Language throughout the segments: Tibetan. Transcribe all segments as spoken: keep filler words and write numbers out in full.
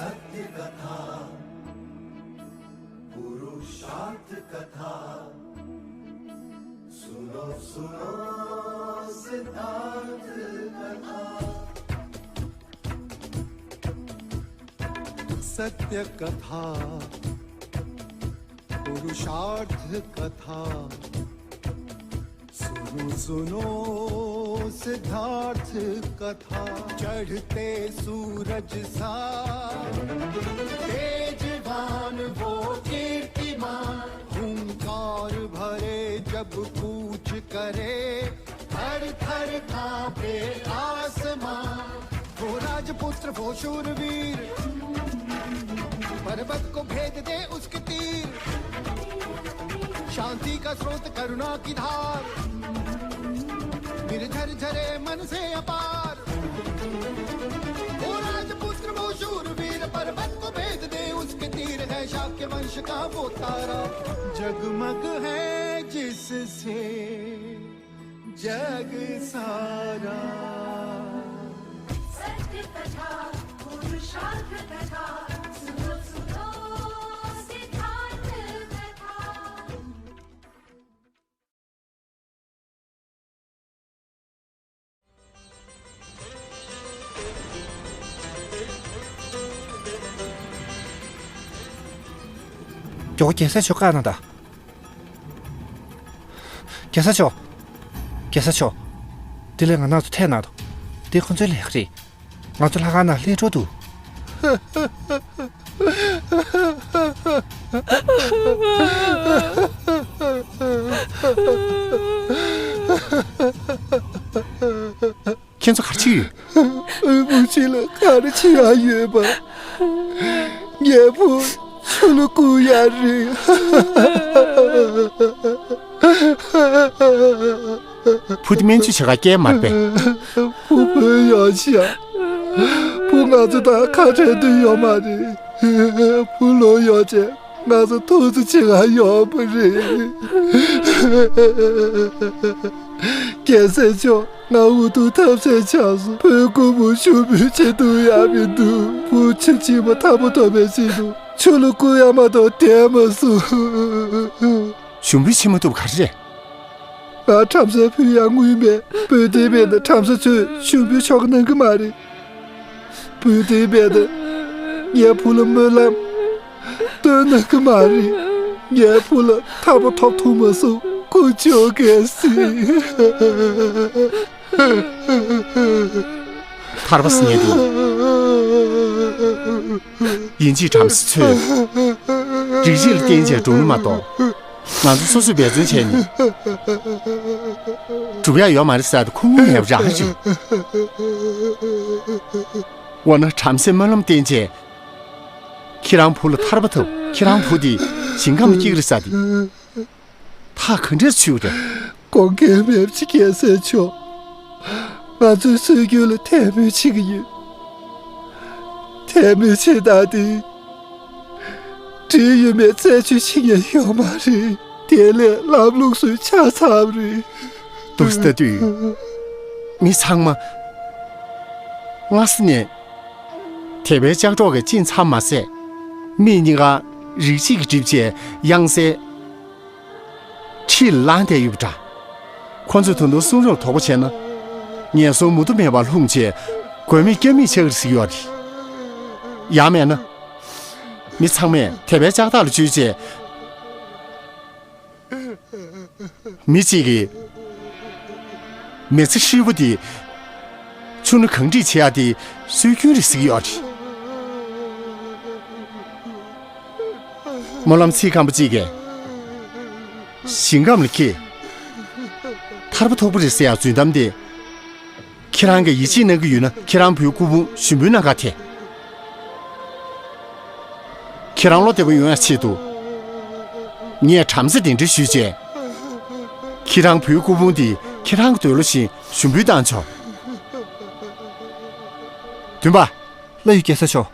सत्य कथा, पुरुषार्थ कथा। सुनो, सुनो सिद्धार्थ कथा। सत्य कथा, पुरुषार्थ कथा। सुनो, सुनो सिद्धार्थ कथा। चढ़ते सूरज सा तेजवान वो कीर्तिमान, हुंकार भरे जब कूच करे, थर थर कांपे आसमां। वो राजपुत्र, वो शूरवीर, पर्वत को भेद दे उसके तीर। शांति का स्रोत, करुणा की धार, निर्झर झरे मन से अपार। वो राजपुत्र, वो शूरवीर, पर्वत को भेद दे उसके तीर। है शाक्य वंश का वो तारा, जगमग है जिससे जग सारा। सत्य कथा, पुरुषार्थ कथा, सुनो, सुनो सिद्धार्थ कथा। 叫我介绍去干啥的？介绍去，介绍去，这里俺那是太难的，得控制力的，俺就那俺那里着的。 ཁྱེད་ཚོ་ག་རེ་བྱེད་ཀྱི་ཡོད། ཨུ་བུ་ཅི་ལ་ག་རེ་བྱེད་ཡ་ཡོད་པ། ངའི་བུ་ཆུ་ལ་བསྐུར་ཡ་རེད། བུ་དེ་སྨན་བཅོས་བྱེད་ག་སྐྱེལ་མ་རེད་པས། བུ་བུ་ཡོང་ཤག་བུ་ང་ཚོ་དང་ཁ་བྲལ་འདོད་ཡོད་མ་རེད། བུ་ལོ་ཡོང་བྱས་ང་ཚོ་ཐུགས་རྗེ་ཆེ་ག་ཡོང་བ་རེད། རྒྱལ་སྲས་མཆོག་ང་འུ་ཐུག་ཐབས་ཟད་ཆགས་སོང་། བུ་རྐུན་པོ་ཞུ་འབུལ་བྱེད་ཐུབ་ཡ་མི་འདུག་བུ་ཁྱིམ་ཕྱི་མ་ཐར་པ་ཐོབ་པའི་ཆེད་དུ་ཆུ་ལ་བསྐུར་ཡ་མ་གཏོགས་བསྡད་མ་སོང་། ཞུ་འབུལ་བྱེད་མ་ཐུབ་ག་རེ་རེད། ང་བྲམ་ཟེ་ཕུལ་ཡ་དངུལ་མེད། བུ་དེ་མེད་ན་བྲམ་ཟེ་ཚོས་ཞུ་འབུལ་ཆོག་གི་གནང་གི་མ་རེད། བུ་དེ་མེད་ན་ངའི་བུ་ལ་སྨོན་ལམ་འདོན་གནང་གི་མ་རེད། ངའི་བུ་ལ་ཐར་པ་ཐོབ་ཐུབ་མ་སོང་། ཁུ་ཅོ་གལ་སྲིད། ཐར་པ་ཟེར་མཁན་དེ། ཡིན་གཅིག་བྲམ་ཟེ་ཚོས་རིག་བྱེད་ལ་བརྟེན་བྱས་སྒྲུབ་ནི་མ་གཏོགས། ང་ཚོ་སོ་སོས་འབད་བརྩོན་བྱས་ནས་སྒྲུབ་ཡག་ཡོད་མ་རེད་ཟེར་ཏེ་ཁུངས་མེད་པ་རང་རེད། འོ་ན་བྲམ་ཟེས་སྨོན་ལམ་བཏོན་བྱས། ཁྱེད་རང་བུ་ལ་ཐར་པ་ཐོབ། ཁྱེད་རང་བུ་དེ་ཞིང་ཁམས་ལ་སྐྱེ་གི་རེད་ཟེར་ཏེ། ཐག་ག་འདྲས་ཆོད་རེད། དགོངས་འགལ་མེད་ཀྱི་རྒྱལ་སྲས་མཆོག་ང་ཚོའི་སྲོལ་རྒྱུན་ལ་དད་མོས་བྱེད་ཀྱི་ཡོད། དད་མོས་བྱེད་སྟངས་དེ། འབྲེལ་ཡོད་མེད་རྩད་གཅོད་བྱེད་མཁན་ཡོད་མ་རེད། དེ་ལས་ལམ་ལུགས་སུ་ཆ་ཚང་རེད། འདུག་སེ་ལྟ་དུས། མི་ཚང་མ། སྔ་ས་ནས། དད་པའི་ལྕགས་སྒྲོག་གིས་བཅིངས་ཚར་མ་ཟད། མིག་གཉིས་ཀ་རིག་བྱེད་ཀྱིས་བསྒྲིབས་བྱས་དབྱངས་གསལ། ཁྲིད་ལངས་བསྡད་ཡོད་པ་འདྲ། ཁོ་ཚོས་ད་དུང་གསུང་རབ་དོགས་པ་བྱས་ན། ངན་སོང་མུ་མཐའ་མེད་པར་ལྷུང་བྱས་མགོན་མེད་སྐྱབས་མེད་ཆགས་ཀྱི་རེད་ཟེར་གྱི་ཡོད་རེད། ཡང་མེད་ན། མི་ཚང་མས་དད་པའི་ལྕགས་ཐག་ལ་འཇུས་བྱས། མི་གཅིག་གིས་མི་ཚེ་ཧྲིལ་པོ་དེ་ཆུ་སྣ་གང་འགྲིག་བྱེད་ཡག་དེ་སྲོལ་རྒྱུན་རེད་ཟེར་གྱི་ཡོད་རེད། སྨོན་ལམ་ཚིག་སྐམ་པོ་གཅིག་གིས་ཞིང་ཁམས་ལ་སྐྱེ། ཐར་པ་ཐོབ་ཀྱི་རེད་ཟེར་ཡག་རྫུན་གཏམ་དེ། ཁྱེད་རང་གིས་ཡིད་ཆེས་གནང་གི་ཡོད་ན་ཁྱེད་རང་བུའི་སྐུ་ཕུང་ཞུ་འབུལ་གནང་ག་དེ། ཁྱེད་རང་བློ་བདེ་པོ་ཡོང་ཡག་ཆེད་དུ། ངས་བྲམ་ཟེ་གདན་འདྲེན་ཞུས་བྱས། ཁྱེད་རང་བུའི་སྐུ་ཕུང་འདི་ཁྱེད་རང་གི་འདོད་བློ་བཞིན་ཞུ་འབུལ་བཏང་ཆོག་བདུན་པ། ལགས་ཡོད་རྒྱལ་སྲས་མཆོག་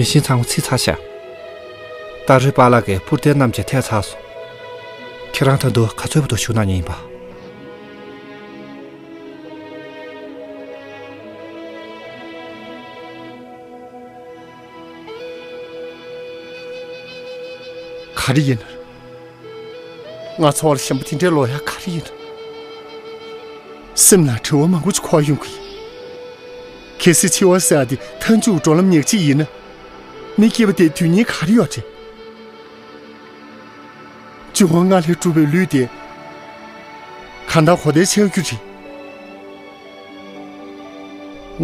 ཡིན་ཕྱིན་ཚང་མ་ཚིག་ཚར་ཤག་རྟ་རོའི་པཱ་ལགས་ཀྱིས་སྤུར་རྟེན་རྣམས་ཀྱང་ཐད་ཚར་སོང་། ཁྱེད་རང་ད་དུང་ག་ཚོད་བར་དུ་བཞུགས་གནང་མཁན་ཡིན་པ། ག་རེ་ཡིན། ང་ཚོ་བར་ཞེན་པ་དེ་འདྲའི་ལོག་ཡ་ག་རེ་ཡིན། སེམས་ལ་དྲི་བ་མང་པོ་ཅིག་འཁོར་ཡོང་གི་ཡིན། གལ་སྲིད་འཆི་བ་ཟེར་ཡ་དེ་མཐའ་མཇུག་འགྲོ་ལམ་ཉག་གཅིག་ཡིན་ན། མི་སྐྱེས་པ་དེ་དོན་སྙིང་ག་རེ་ཡོད་རེད། འབྱུང་བ་ལྔ་ལས་གྲུབ་པའི་ལུས་དེ་གང་ལྟར་གོ་བརྡའི་ཆགས་རྒྱུ་རེད།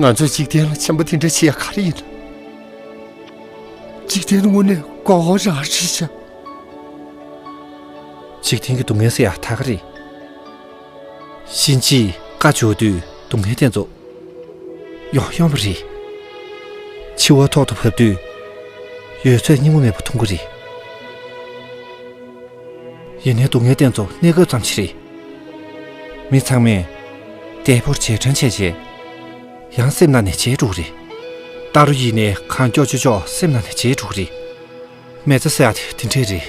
ང་ཚོས་འཇིག་རྟེན་ལ་ཞེན་པ་དེ་འདྲ་བྱེད་ཡ་ག་རེ་ཡིན། འཇིག་རྟེན་དངོས་གནས་མགོ་སྐོར་རང་རེད་ཤག་འཇིག་རྟེན་གྱི་སྡུག་བསྔལ་ཟེར་ཡ་ད་ག་རེད། གཤིན་རྗེས་བཀའ་འགྱུར་དུས་སྡུག་བསྔལ་དེ་ཚོ་ཡོང་ཡོང་བ་རེད། འཆི་བ་ཐོག་ཏུ་བབས་དུས་ཡོད་ཚད་སྙིང་པོ་མེད་པ་མཐོང་གི་རེད། ཡིན་ནའི་སྡུག་བསྔལ་དེ་ཚོ་གནས་སྐབས་ཙམ་ཞིག་རེད། མི་ཚང་མས་བདེ་པོར་རྗེས་དྲན་བྱས་རྗེས། ཡང་སེམས་ནང་ནས་བརྗེད་འགྲོ་གི་རེད། རྟ་རོ་ཡིན་ནའི་གང་སྐྱོ་ཅོ་ཅོ་སེམས་ནང་ནས་བརྗེད་འགྲོ་གི་རེད། མི་ཚེ་ཟེར་ཡ་དེ་དེ་འདྲས་རེད།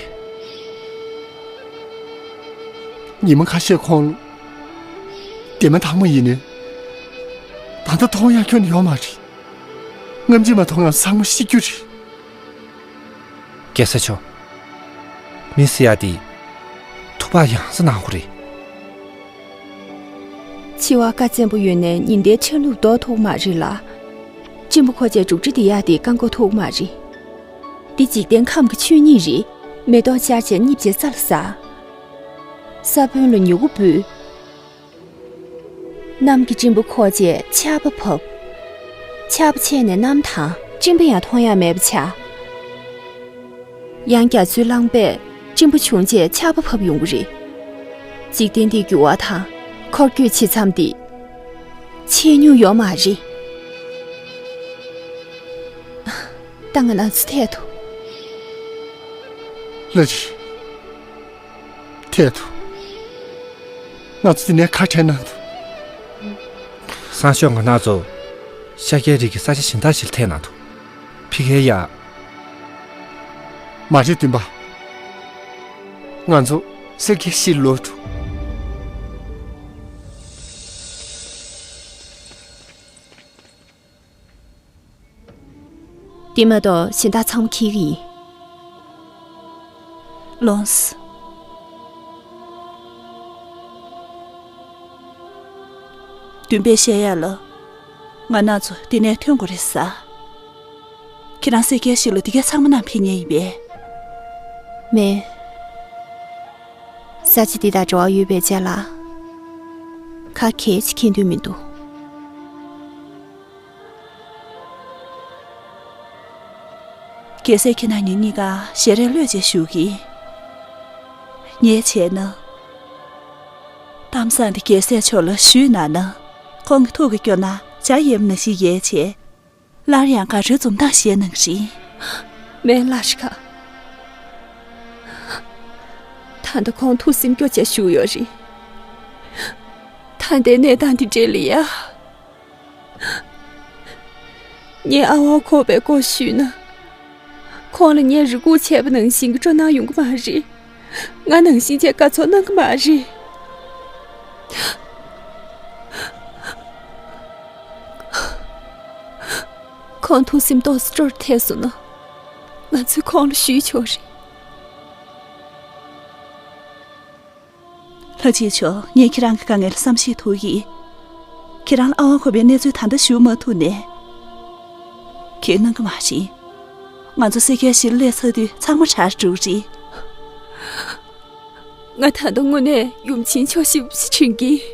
ཉི་མ་ཁ་ཤས་གོང་ལ་བདེ་མ་ཐང་མ་ཡིན་ནའི། ད་ལྟ་མཐོང་ཡག་ཁྱོན་ནས་ཡོད་མ་རེད། སྔ་ཕྱི་མ་མཐོང་ཡང་ཚང་མ་ཤི་རྒྱུ་རེད། རྒྱལ་སྲས་མཆོག་མི་ཟེར་ཡ་དེ་ཐུག་པ་ཡང་སེ་ནང་ཧོ་རེད། འཆི་བ་བཀའ་བཙན་པོ་ཡོད་ནའི་ཉི་ཟླའི་ཆར་ནུབ་ལྡོག་ཐུབ་མ་རེད་ལ། གཅིན་པ་ཁོག་ཅན་འབྲུག་སྒྲ་དེ་ཡག་དེ་བཀག་འགོག་ཐུབ་མ་རེད། འདི་འཇིག་རྟེན་ཁམས་ཀྱི་ཆོས་ཉིད་རེད། མེ་ཏོག་ཤར་བྱས་རྙིད་བྱས་ས་ལ་ཟགས། ས་བོན་ལ་མྱུ་གུ་འབུས། གནམ་གྱི་སྤྲིན་པ་ཁོག་བཅས་ཆར་པ་བབས། ཆར་པ་ཆད་ནས་གནམ་དྭངས། སྤྲིན་པ་ཡང་མཐོང་ཡག་མེད་པ་ཆགས། ཡང་རྒྱ་མཚོའི་རླངས་པས་སྤྲིན་པ་བྱུང་རྗེས་ཆར་པ་བབས་ཡོང་གི་རེད། འཇིག་རྟེན་འདིའི་འགྱུར་བ་དང་འཁོར་སྐྱོད་བྱེད་མཚམས་འདི་ཆད་མྱོང་ཡོད་མ་རེད། ད་ང་རང་ཚོ་ཐད་དོ། ལགས་རེད། ཐད་དོ། ང་ཚོ་འདི་ནས་ཁ་བྲལ་གནང་དོ། སང་ཞོགས་ང་རང་ཚོ་ཤཱཀྱའི་རིགས་ཀྱི་ས་ཆ་གཞན་དག་ཞིག་ལ་ཐད་གནང་དོ། ཕ་གིར་ཡ། མ་རེད་སྟོན་པ། ང་ཚོ་སེར་སྐྱའི་གཞིས་ལ་ལོག་འགྲོ། དེ་མ་གཏོགས་གཞན་དག་ཚང་མ་འཁྱེར་གྱི་ཡིན། ལོངས། སྟོན་པས་བཤད་ཡག་ལ། ང་རང་ཚོ་འདི་ནས་ཐོན་དགོས་རེད་ཟེར། ཁྱེད་རང་སེར་སྐྱའི་གཞིས་ལ་འདི་ག་ཚང་མ་ནང་ཕེབས་མཁན་ཡིན་པས། མེད། ས་ཆ་འདི་དང་འབྲེལ་བ་ཡོད་པའི་རྗེས་ལ། ཁ་གས་ཅི་མཁྱེན་འདོད་མི་འདུག་རྒྱལ་སྲས་ཁྱེད་རང་གཉིས་གཉིས་ཀ་ཞལ་རས་གློད་བྱས་བཞུགས་ཀྱིས། ངས་བྱས་ན། གཏམ་བཟང་འདི་རྒྱལ་སྲས་མཆོག་ལ་ཞུས་གནང་ན། ཁོང་གི་ཐུགས་ཀྱིས་སྐྱོར་ན་ཇ་ཡལ་བ་ནང་བཞིན་ཡལ་བྱས། སླར་ཡང་དགའ་སྤྲོའི་འཛུམ་མདངས་བཞད་གནང་རིགས། མེད་ལགས་ཤི་ཁ། ད་ལྟ་ཁོང་ཐུགས་སེམས་སྐྱོ་བྱས་བཞུགས་ཡོད་རེད། ད་ལྟའི་གནས་སྟངས་འདི་འདྲ་ལ་ཡ། ངས་ཨ་ཝང་ཁོག་པའི་སྐོར་ཞུས་ན། ཁོང་ལ་ངས་རེ་སྒུག་བྱས་པ་ནང་བཞིན་གྱི་སྤྲོ་སྣང་ཡོང་གི་མ་རེད། ང་ནང་བཞིན་བྱས་དགའ་ཚོར་གནང་གི་མ་རེད། ཁོང་ཐུགས་སེམས་ཏོག་ཙམ་སྤྲོ་བ་ཐེབས་སོང་ན། ང་ཚོས་ཁོང་ལ་ཞུས་ཆོག་རེད། ལྷ་རྗེ་མཆོག་ངས་ཁྱེད་རང་གི་དཀའ་ངལ་བསམ་ཤེས་ཐུབ་ཀྱིས། ཁྱེད་རང་ལ་ཨ་ཝང་ཁོག་པའི་གནས་ཚུལ་ད་ལྟ་ཞུ་མ་ཐུབ་ནས། ཁྱེད་གནང་གི་མ་རེད། ང་ཚོ་སེར་སྐྱའི་གཞིས་ལ་སླེབས་ཚར་དུས་ཚང་མ་གྲ་སྒྲིག་རེད། ང་ད་ལྟ་དངོས་གནས་ཡུམ་ཆེན་མཆོག་ཞེ་པོ་ཅིག་དྲན་གྱིས།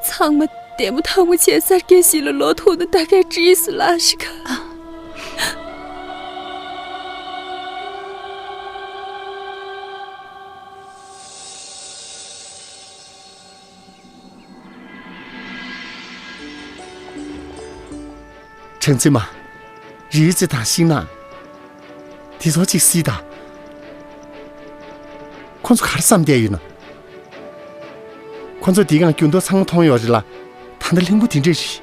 ཚང་མ་བདེ་མོ་ཐང་མོ་བྱས་སེར་སྐྱའི་གཞིས་ལ་ལོག་ཐུབ་ན་ད་གས་འགྲིག་སོང་ལགས་ཤི་ཁ། ཁྲང་ཙེ་མ། རིའི་རྩེ་དང་ཤིང་ནགས། དེ་ཚོ་གཅིག་གཟིགས་དང་། ཁོ་ཚོ་ག་རེ་བསམ་བསྡད་ཡོད་ན། ཁོ་ཚོ་དེའི་སྒང་འགྱུར་ལྡོག་ཚང་མ་མཐོང་ཡོད་རེད་ལ། ད་ལྟ་གླིང་བུ་དེ་འདྲས་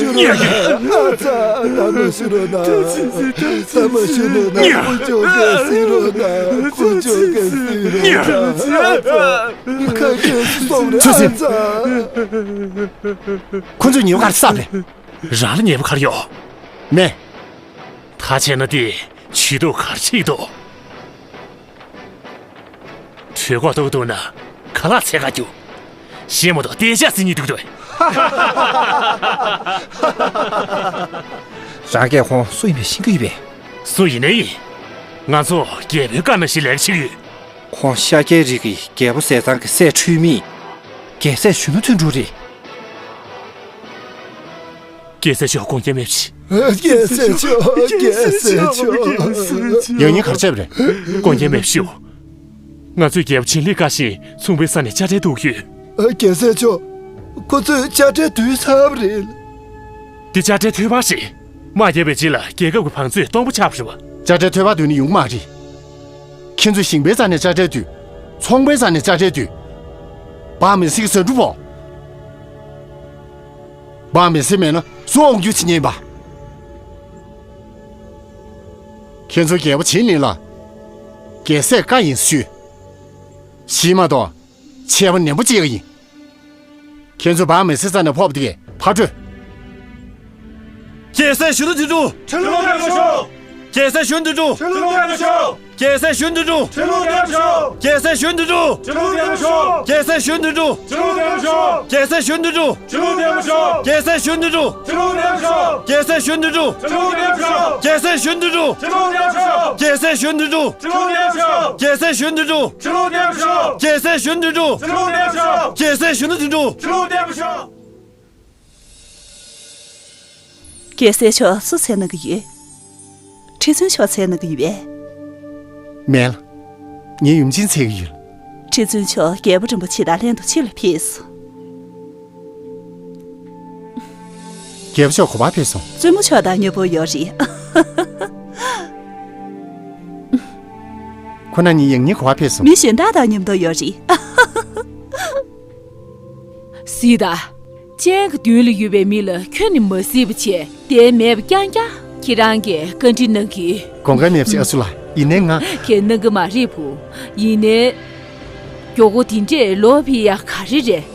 ཤོར་རོགས་གནང་། ཨ་ཙ། ད་མ་ཤོར་རོགས་གནང་། ད་མ་ཤོར་རོགས་གནང་། ཁོ་ཅོག་ག་སྲིད་རོགས་གནང་། ཁོ་ཅོག་ག་སྲིད་རོགས་གནང་། ཨ་ཙ། ཁ་ཁ་སོང་རེད། ཨ་ཙ། ཁོ་ཚོས་ཉེས་པ་ག་རེ་བསགས་པ་རེད། རང་ལ་ཉེས་པ་ག་རེ་ཡོད། མེད། ད་བྱས་ན་དེ་ཇུས་གཏོགས་ག་རེ་བྱེད་ཀྱི་འདུག་གྲོད་ཁོག་ལྟོགས་འདུག་ན་ཁ་ལག་འཚོལ་ག་རྒྱུགས། ཤེས་མ་གཏོགས་རྟེན་ཞག་རྩིས་གཉིས་འདུག་དོ། རང་གིས་ཁོང་སུ་ཡིན་པ་ཤེས་ཀྱི་ཡོད་པས། སུ་ཡིན་ནའི་ཡིན། ང་ཚོ་རྒྱལ་པོའི་བཀའ་ནང་བཞིན་ལས་ཀ་བྱེད་ཀྱི་ཡོད། ཁོང་ཤཱཀྱའི་རིགས་ཀྱི་རྒྱལ་པོ་ཟས་གཙང་གི་སྲས་འཁྲུལ་མེད། རྒྱལ་སྲས་གཞོན་ནུ་དོན་གྲུབ་རེད། རྒྱལ་སྲས་མཆོག་དགོངས་འགལ་མེད་པ་ཞིག་རྒྱལ་སྲས་མཆོག་རྒྱལ་སྲས་མཆོག་ཡང་སྙིང་ག་རེ་བྱས་པ་རེད། དགོངས་འགལ་མེད་པ་ཞིག་ང་ཚོས་རྒྱལ་པོ་བྱིན་ལེགས་བཀའ་བཞིན་ཚོང་པའི་ས་ནས་དཔྱ་ཁྲལ་བསྡུ་གི་ཡོད། རྒྱལ་སྲས་མཆོག་ཁོ་ཚོས་དཔྱ་ཁྲལ་བསྡུས་ཚར་བ་རེད། འདི་དཔྱ་ཁྲལ་ཐོལ་པ་རེད། དམག་རྒྱག་པའི་རྗེས་ལ་རྒྱལ་ཁབ་ཀྱི་བང་མཛོད་སྟོང་པ་ཆགས་པ་རེད་བ། དཔྱ་ཁྲལ་ཐོལ་པ་བསྡུས་ན་ཡོང་གི་མ་རེད། ཁྱེད་ཚོས་ཞིང་པའི་རྩ་ནས་དཔྱ་ཁྲལ་བསྡུས། ཚོང་པའི་རྩ་ནས་དཔྱ་ཁྲལ་བསྡུས། འབངས་མི་སེར་གྱི་ཟ་འབྲུ་ཕོག་འབངས་མི་སེར་མེད་ན་སུ་དབང་སྒྱུར་བྱེད་མཁན་ཡིན་པ། ཁྱེད་ཚོ་རྒྱལ་པོ་བྱིན་ལེགས་ལ། རྒྱལ་སྲས་བཀའ་ཡིན་ཞུས། ཤེས་མ་གཏོགས་ཆད་པ་ནན་པོ་གཅོད་ཀྱི་ཡིན། ཁྱེད་ཚོ་འབངས་མི་སེར་རྩ་ནས་ཕོག་པ་དེ་གས་ཕར་སྤྲོད། རྒྱལ་སྲས་གཞོན་ནུ་དོན་གྲུབ། ཁྲི་ལོ་བརྟན་པར་ཤོག་རྒྱལ་སྲས་གཞོན་ནུ་དོན་གྲུབ། ཁྲི་ལོ་བརྟན་པར་ཤོག་རྒྱལ་སྲས་གཞོན་ནུ་དོན་གྲུབ། ཁྲི་ལོ་བརྟན་པར་ཤོག་རྒྱལ་སྲས་གཞོན་ནུ་དོན་གྲུབ། ཁྲི་ལོ་བརྟན་པར་ཤོག་རྒྱལ་སྲས་གཞོན་ནུ་དོན་གྲུབ། ཁྲི་ལོ་བརྟན་པར་ཤོག་རྒྱལ་སྲས་གཞོན་ནུ་དོན་གྲུབ། ཁྲི་ལོ་བརྟན་པར་ཤོག་རྒྱལ་སྲས་གཞོན་ནུ་དོན་གྲུབ། ཁྲི་ལོ་བརྟན་པར་ཤོག་རྒྱལ་སྲས་གཞོན་ནུ་དོན་གྲུབ། ཁྲི་ལོ་བརྟན་པར་ཤོག་རྒྱལ་སྲས་གཞོན་ནུ་དོན་གྲུབ། ཁྲི་ལོ་བརྟན་པར་ཤོག་རྒྱལ་སྲས་གཞོན་ནུ་དོན་གྲུབ། ཁྲི་ལོ་བརྟན་པར་ཤོག་རྒྱལ་སྲས་གཞོན་ནུ་དོན་གྲུབ། ཁྲི་ལོ་བརྟན་པར་ཤོག་རྒྱལ་སྲས་མཆོག་སུ་འཚོལ་གནང་གི་ཡོད། ཁྲི་བཙུན་མཆོག་འཚོལ་གནང་གི་ཡོད་པས། མེད་ལ། ངའི་ཡུམ་ཆེན་འཚོལ་གྱི་ཡོད་ལ། ཁྲི་བཙུན་མཆོག་རྒྱལ་པོ་རིན་པོ་ཆེ་དང་ལྷན་དུ་ཕྱི་ལ་ཕེབས་སོང་། རྒྱལ་པོ་མཆོག་ག་པར་ཕེབས་སོང་། བཙུན་མོ་མཆོག་དང་མཉམ་པོ་ཡོད་རེད། ཁོ་རྣམ་གཉིས་ཡང་སྙིང་ག་པར་ཕེབས་སོང་། མི་གཞན་དག་དང་མཉམ་དུ་ཡོད་རེད། སྲིད་ད། སྤྱན་གྱི་མདུན་ལ་ཡོད་པའི་མི་ལ་ཁྱོན་ནས་མ་གཟིགས་པ་བྱས་བསྡད་མེད་པ་རྐྱང་རྐྱང་ཁྱེད་རང་གིས་བཀའ་འདྲི་གནང་གི། དགོངས་འགལ་མེད་པ་ཞིག་ཨ་སུ་ལགས། ཡིན་ནའི་ང་། ཁྱེད་གནང་གི་མ་རེད་བུ། ཡིན་ནའི། མགྱོགས་པོ་དེ་འདྲས་ལོག་ཕེབས་ཡ་ག་རེ་རེད།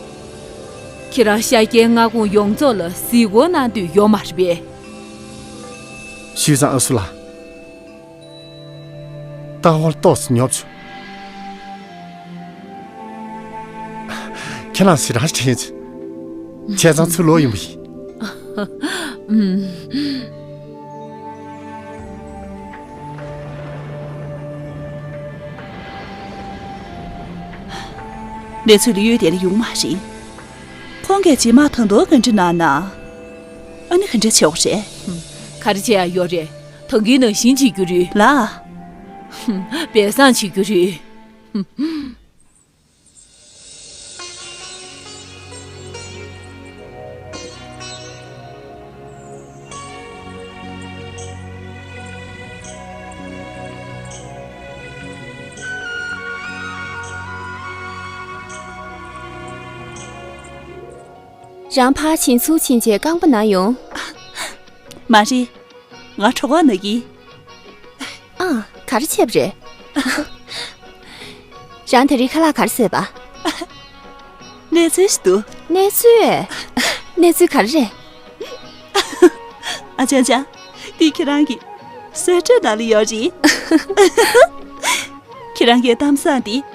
ཁྱེད་རང་ཤཱཀྱའི་མངའ་ཁོངས་ཡོངས་རྫོགས་ལ་གཟིགས་སྐོར་གནང་འདོད་ཡོད་མ་རེད་པས། ཞུས་ཙང་ཨ་སུ་ལགས། ལྟ་བ་ཏོག་ཙམ་ཉོབ་བྱུང་། ཁྱེད་རང་ཞེ་དྲག་དྲན་བྱུང་། བྱས་ཙང་ཚུར་ལོག་ཡོང་བ་ཡིན། གནས་ཚུལ་ཡོད་དེ་ལ་ཡོང་མ་རེད། ཁོང་གིས་རྗེས་མ་ད་དུང་བཀའ་འདྲི་གནང་ན། ཨ་ནི་ག་འདྲ་བྱེད་དགོས་རེད། ག་རེ་བྱེད་ཡ་ཡོད་རེད། ད་གིན་ནང་བཞིན་བྱེད་རྒྱུ་རེད། ལགས། སྦས་གསང་བྱེད་རྒྱུ་རེད། རང་ཕར་ཕྱིན་ཚུར་ཕྱིན་བྱས་རྐང་པ་ན་ཡོང་། མ་རེད། ང་གྲོད་ཁོག་ན་གི། ཨ། ག་རེ་བྱས་པ་རེད། རང་དེ་རིང་ཁ་ལག་ག་རེ་བཟས་པ། གནས་ཚུལ་ཞིག་འདུག་གནས་ཚུལ། གནས་ཚུལ་ག་རེ་རེད། ཨ་ཅང་ཅང་། འདི་ཁྱེད་རང་གི་གསོལ་ཇ་ནང་ལ་ཡོད་རེད། ཁྱེད་རང་གི་གཏམ་བཟང་འདི།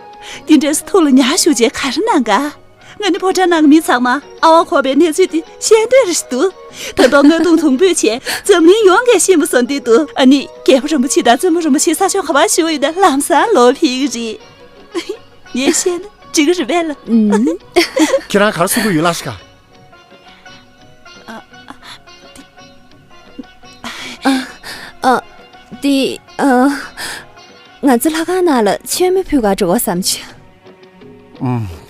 འདི་འདྲས་སུ་ཐུགས་ལ་ཉར་བཞུགས་བྱས་ག་རེ་གནང་ག་ང་ནི་ཕོ་བྲང་ནང་གི་མི་ཚང་མ་ཨ་བ་གོ་བའི་གནས་ཚུལ་འདི་ཤེས་འདོད་རེ་ཞིག་འདུག་ད་དུང་རྔ་རྡུང་དུང་འབུད་བྱས་འཛམ་གླིང་ཡོངས་ཀྱིས་ཤེས་པ་བཟོ་འདོད་འདུག་ཨ་ནི་རྒྱལ་པོ་རིན་པོ་ཆེ་དང་བཙུན་མོ་རིན་པོ་ཆེ་ས་ཕྱོགས་ག་པར་བཞུགས་ཡོད་ན་ལམ་སང་ལོག་ཕེབས་ཀྱི་རེད། ངས་བཤད་ན་འགྲིག་གི་རེད་པས་ལགས། ཨུམ། ཁྱེད་རང་ག་རེ་གསུང་གི་ཡོད་ལགས་ཤི་ཀ། ཨ། ཨ། འདི། ཨ། ང་ཚོ་ལྷ་ཁང་ནང་ལ་མཆོད་མེ་ཕུལ་གར་འགྲོ་དགོས་བསམ་བྱུང་། ཨུམ།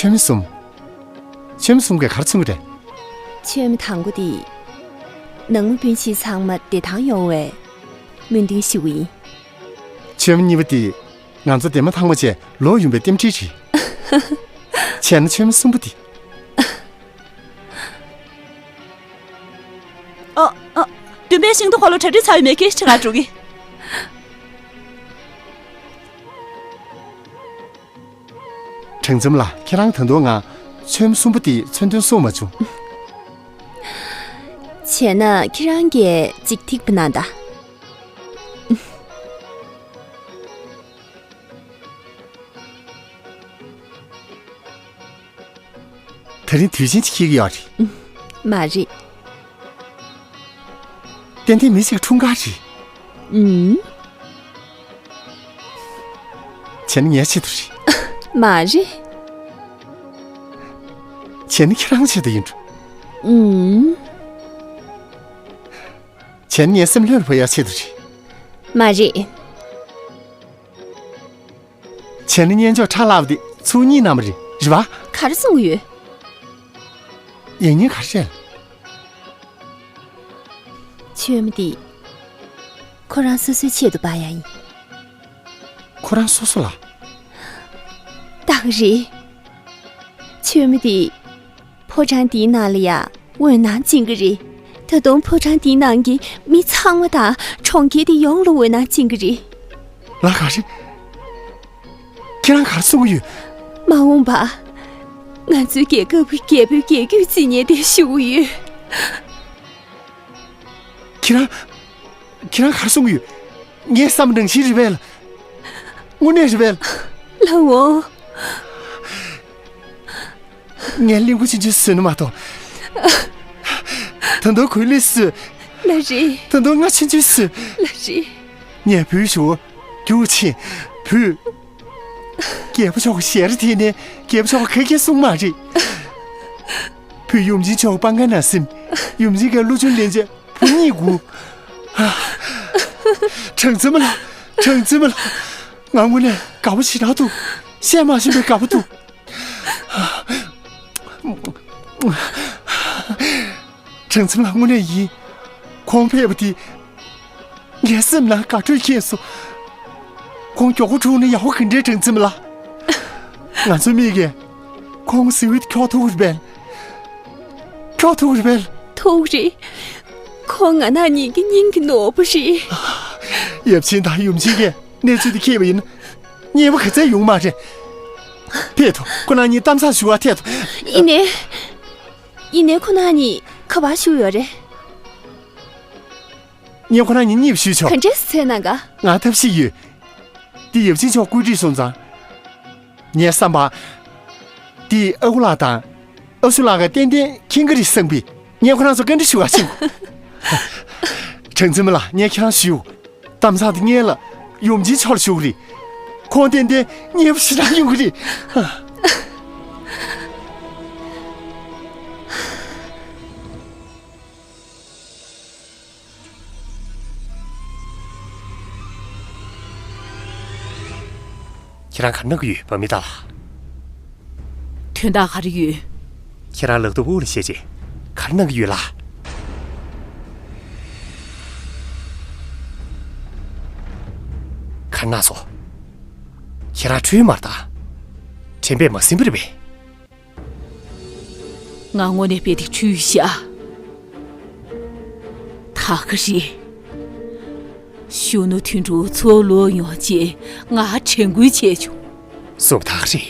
མཆོད་མེ་གསུམ། ཁྱོད་མི་གསུམ་གས་ག་རེ་མཚོན་གི་རེད། ཆོས་མི་དང་པོ་དེ། ནང་མི་སྤུན་མཆེད་ཚང་མ་བདེ་ཐང་ཡོང་བའི་སྨོན་འདུན་ཞུ་གི་ཡིན། ཆོས་མི་གཉིས་པ་དེ། ང་ཚོ་འདན་མ་ཐང་མ་བཅས་ལོག་ཡོང་བའི་རྟེན་འབྲེལ་རེད། བྱས་ན་ཆོས་མི་གསུམ་པོ་དེ། ཨ། ཨ། བདུན་པའི་ཤིང་ཏོག་འཁོར་ལོ་གྲ་སྒྲིག་ཚར་ཡོད་མེད་སྐད་ཆ་དྲི་ང་འགྲོ་གི། དྲང་འཛོམས་ལགས། ཁྱེད་རང་ད་དུང་ང་ཆོས་མི་གསུམ་པོ་དེ་མཚོན་དོན་གསུངས་མ་བྱུང་། བྱས་ན་ཁྱེད་རང་གིས་ཅིག་ཐིག་པ་གནང་དང་། དེ་རིང་དུས་ཆེན་ཅིག་འཁེལ་གྱི་ཡོད་རེད། མ་རེད། ཏན་ཏན་མི་ཞིག་འཁྲུངས་སྐར་རེད། ཨུམ། བྱས་ན་ངའི་ཆེད་དུ་རེད། མ་རེད། བྱས་ན་ཁྱེད་རང་ཆེད་དུ་ཡིན་འགྲོ། ཨུམ། བྱས་ན་ངའི་སེམས་ལྷོད་ལ་བབས་ཡག་ཆེད་དུ་རེད། མ་རེད། བྱས་ན་སྙན་ཅོག་ཁྲ་ལག་པ་དེ་ཚུར་གཉིས་གནང་བ་རེད། རེད་པ། ག་རེ་གསུང་གི་ཡོད། ཡིན་ཉེན་ག་རེ་རེད། ཆོས་མི་དེ། ཁོ་རང་སོ་སོའི་ཆེད་དུ་འབག་ཡག་ཡིན། ཁོ་རང་སོ་སོ་ལ། ད་ག་རེད། ཆོས་མི་དེ། ཕོ་བྲང་འདིའི་ནང་ལ་ཡ་འོད་སྣང་སྦྱིན་གི་རེད། ད་དུང་ཕོ་བྲང་འདིའི་ནང་གི་མི་ཚང་མ་དང་གྲོང་ཁྱེར་འདི་ཡོངས་ལ་འོད་སྣང་སྦྱིན་གི་རེད། ལགས་ག་རེ། ཁྱེད་རང་ག་རེ་གསུང་གི་ཡོད། མ་འོངས་པ། ང་ཚོའི་རྒྱལ་ཁབ་ཀྱི་རྒྱལ་པོའི་རྒྱལ་རྒྱུད་འཛིན་མཁན་དེ་ཞུ་གི་ཡོད། ཁྱེད་རང་། ཁྱེད་རང་ག་རེ་གསུང་གི་ཡོད། ངའི་བསམ་པ་ནང་བཞིན་རེད་པས། དངོས་གནས་རེད་པས། ལགས་འོང་། ངས་གླིང་བུ་ཆུང་ཆུང་བཟོས་ནི་མ་གཏོགས། ད་དུང་གོས་ལེགས་བཟོས། ལགས་རེད། ད་དུང་རྔ་ཆུང་ཆུང་བཟོས། ལགས་རེད། ངས་བོད་ཞུ་རྒྱུགས་ཆེན་བོད། རྒྱལ་པོ་མཆོག་གི་ཞལ་རས་དེ་ནས་རྒྱལ་པོ་མཆོག་གིས་ག་གེ་གསུངས་མ་རེད། བོད་ཡུམ་ཆེན་མཆོག་གི་པང་ཁ་ན་གཟིམས། ཡུམ་ཆེན་གྱི་བློ་ཆུང་ལན་ཆད་བུ་གཉིས་དགུ། དྲང་འཛོམས་ལགས། དྲང་འཛོམས་ལགས། ང་དངོས་གནས་དགའ་པོ་ཞེ་དྲག་འདུག་བཤད་མ་ཤེས་པའི་དགའ་པོ་འདུག་དྲང་འཛོམས་ལགས། དངོས་གནས་ཡིན། ཁོང་ཕེབས་པ་དེ། ངའི་སེམས་ནང་དགའ་སྤྲོས་སྐྱེས་སོང་། ཁོང་མགྱོགས་པོ་འཁྲུངས་ན་ཡག་པོ་ག་འདྲས། དྲང་འཛོམས་ལགས། ང་ཚོ་མིག་གིས་ཁོང་གཟི་འོད་འཁྱོག་ཐུབ་ཀྱི་རེད་པས། འཁྱོག་ཐུབ་ཀྱི་རེད་པས། ཐུབ་ཀྱི་རེད། ཁོང་ང་རང་གཉིས་ཀྱི་སྙིང་གི་ནོར་བུ་རེད། ཡབ་ཆེན་དང་ཡུམ་ཆེན་གྱིས་གནས་ཚུལ་དེ་མཁྱེན་པ་ཡིན་ན། མཉེས་པོ་ག་ཚད་ཡོང་མ་རེད། ཕེབས་ཐུབ། ཁོ་རང་གཉིས་གཏམ་བཟང་ཞུ་བར་ཐད་དུ། ཡིན་ནའི། ཡིན་ནའི་ཁོ་རང་གཉིས་ག་པར་བཞུགས་ཡོད་རེད། ངས་ཁོ་རང་གཉིས་མཉེས་པོ་ཞུས་ཆོག་ག་འདྲས་སེ་འཚོལ་གནང་ག་ང་ཐབས་ཤེས་ཡོད། འདི་ཡབ་ཆེན་མཆོག་བཀོད་སྒྲིག་སོང་ཙང་། ངའི་བསམ་པར། འདི་ཨ་ཁུ་ལགས་དང་། ཨ་སུ་ལགས་ཀྱིས་ཏན་ཏན་མཁྱེན་གྱི་རེད་བསམ་པས། ངས་ཁོ་རང་ཚོར་བཀའ་འདྲི་ཞུ་ག་ཕྱིན། དྲང་འཛོམས་ལགས། ངས་ཁྱེད་རང་ཞུ། གཏམ་བཟང་དེ་སྔོན་ལ་ཡུམ་ཆེན་མཆོག་ལ་ཞུ་གི་རེད། ཁོང་ཏན་ཏན་མཉེས་པོ་ཞེ་དྲག་ཡོང་གི་རེད། ཁྱེད་རང་ག་རེ་གནང་གི་ཡོད། བ་མི་ཏ་ལགས། དོན་དག་ག་རེ་ཡོད། ཁྱེད་རང་ལག་ཐོག་དབུགས་ལ་བཤད་རྗེས་ག་རེ་གནང་གི་ཡོད་ལགས། ག་རེ་གནང་སོང་། ཁྱེད་རང་ཁྲོས་མ་རེད་ད། དྲན་པས་མ་ཟིན་པ་རེད་པས། ང་དངོས་གནས་དཔེ་དེ་འཁྲུལ་ཤག་ད་ག་རེད། གཞོན་ནུ་དོན་གྲུབ་ཚུར་ལོག་ཡོང་རྗེས་ང་དྲན་སྐུལ་བྱས་བྱུང་། སུ་ད་ག་རེད།